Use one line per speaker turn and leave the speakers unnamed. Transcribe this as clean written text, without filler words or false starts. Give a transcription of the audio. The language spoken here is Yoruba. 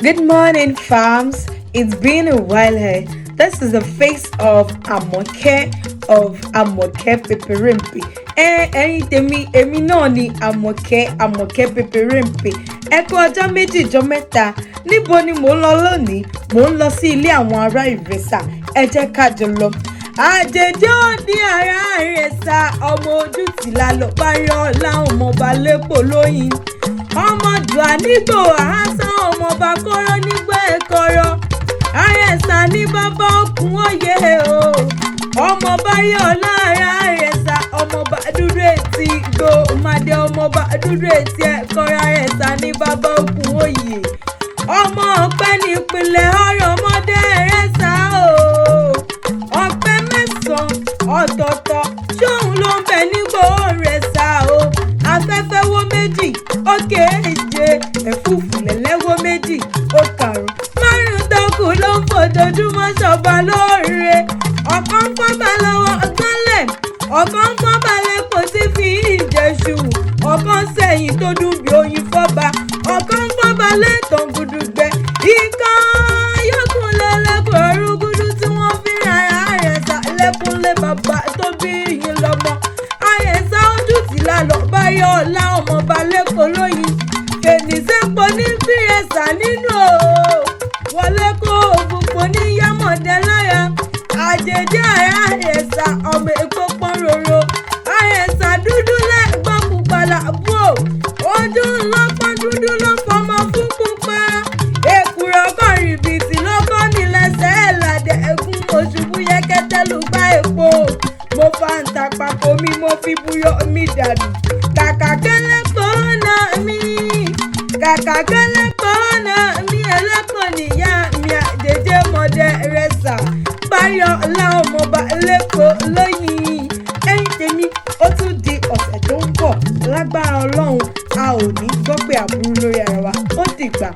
Good morning, fams. It's been a while here. This is the face of Amoke of Amoke Peperimpe. Ẹ ẹ̀yin tèmi, èmi náà ni Amoke, Amoke Peperimpe. Ẹ kú ọjọ́ 2 ọjọ́ 3. Níbo ni mò ń lọ lónìí? Mò ń lọ sí ilé àwọn ará Ìrẹsà. Ẹ jẹ́ ká jọ lọ. Àjèjì ò ní ará Ìrẹsà, ọmọ ojú tìlá lọ parí ọlá ọmọọba lẹ́pọ̀ lóyìn. Ọmọ dùà nígbò àhásán, ọmọọba kọ́rọ́ nígbà ẹ̀kọ́rọ́. Àrẹ̀sà ní bàbá òkun òye o. Ọmọọba yọ̀ lára Àrẹ̀sà, ọmọọba dúdú etí gbó màdé, ọmọọba dúdú etí ẹ̀kọ́rọ́. Àrẹ̀sà ní bàbá òkun òye. Ọmọ ọ̀pẹ nípìnlẹ̀ ọ̀rọ̀ ọmọdé Ẹ̀rẹ̀sà o. Ọ̀pẹ 9 ọ̀tọ̀ọ̀tọ̀ ṣóun ló ń bẹ nígbò Ẹ̀rẹ̀sà o. Afẹ́fẹ́ wó 2 ó kéje, ẹ̀fúùfù lẹ̀lẹ́wọ́ 2 ó karùn-ún, 5 tó kù ló ń fojoojúmọ́ ṣọba lóore. Ọ̀kan ń fọ́ba lọ́wọ́ gbọ́nlẹ̀, ọ̀kan ń fọ́ba lẹ́kọ̀ọ́ tí fi ìjẹ̀ṣù, ọ̀kan sẹ́yìn tó dùn bí oyin fọ́ba, ọ̀kan ń fọ́ba lẹ́tàn gudugbẹ, ìkan yọkùn lẹ́lẹ́kọ̀ọ́ arúgúdú tí wọ́n fi rárá Àrẹ̀sà lẹ́kúnlé bàbá tó bí yín lọ́mọ. Àrẹ̀sà ojú tìlá lọ báyọ̀ ọ̀la ọmọọba lẹ́kọ̀ọ́ lóyin. Fènìsẹ́pọ̀ ní fìrẹ̀sà nínú o. Wọlé kó òbúkọ ní yámọ̀dé lára. Àjèjì àrà Àrẹ̀sà ọmọ èkó pọ́n roro. Àrẹ̀sà dúdú lẹ́gbọ́n pupa làbú o. Ojú ńlọ́pọ́n dúdú ló fọmọ fún pupa. Èkùrọ́ kan rìbìtì lọ́kọ́ nílẹ̀ṣẹ̀ ẹ̀làdẹ̀ ẹ̀gún òṣùbù yẹkẹtẹ ló gbá epo. Mo fa ǹtàpàkò mi, mo fi buyọ̀ mi dànù. Kàkà kẹ́lẹ́ pọ́nà mi. Kàkà kẹ́lẹ́ pọ́nà mi, ẹlẹ́kọ̀ọ́ níyà mi àjèjì mọ̀dẹ Ẹ̀rẹ̀sà. Báyọ̀ ọ̀la ọmọọba lẹ́kọ̀ọ́ lóyìn. Ẹ̀yin tèmi, ó tún di ọ̀sẹ̀ tó ń bọ̀. Lágbára Ọlọ́run, a ò ní gbọ́ pé àbúrú lórí ara wa. Ó dìgbà.